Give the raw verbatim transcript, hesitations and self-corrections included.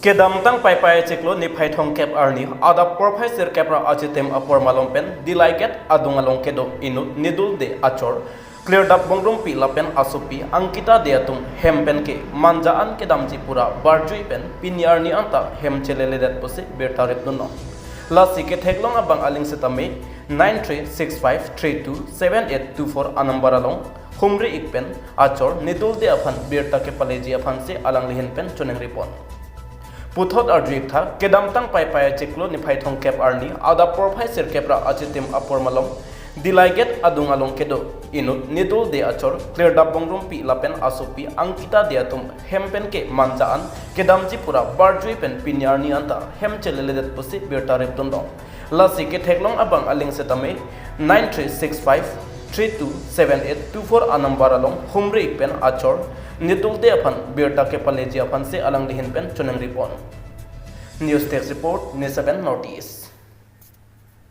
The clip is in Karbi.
Kedamtang Paipai achiklo niphai thomkep arni adap porphai sirkep ra achitim apor malom pen Delighted adung along kedo inut Nidulde achor Klirdap Bongrumpi lapen asopi Ankita De atum hem pen ke manja an kedamji pura barjui pen pini arni anta hem cheleledet pusi birta ripdunlo. Lasi ketheklong abang aling sitame nine three six five three two seven eight two four anumber along humri ik pen achor Nidulde aphan birta kepaleji aphansi alangli ahin pen choningri pon. Puthot arju ik tha, kedamtang Paipai achiklo niphai thomkep arni adap porphai sirkep ra achitim apor malom Delighted adung along kedo inut Nidulde achor Klirdap Bongrumpi lapen asopi Ankita De atum hem pen ke manja an kedamji pura barjui pen pini arni anta hem cheleledet pusi birta ripdunlo. Lasi ketheklong abang aling sitame nine three six five three two seven eight two four anumber along humri ik pen achor Nidulde aphan birta kepaleji aphansi alangli ahin pen choningri pon. News Desk Report, News seven Northeast.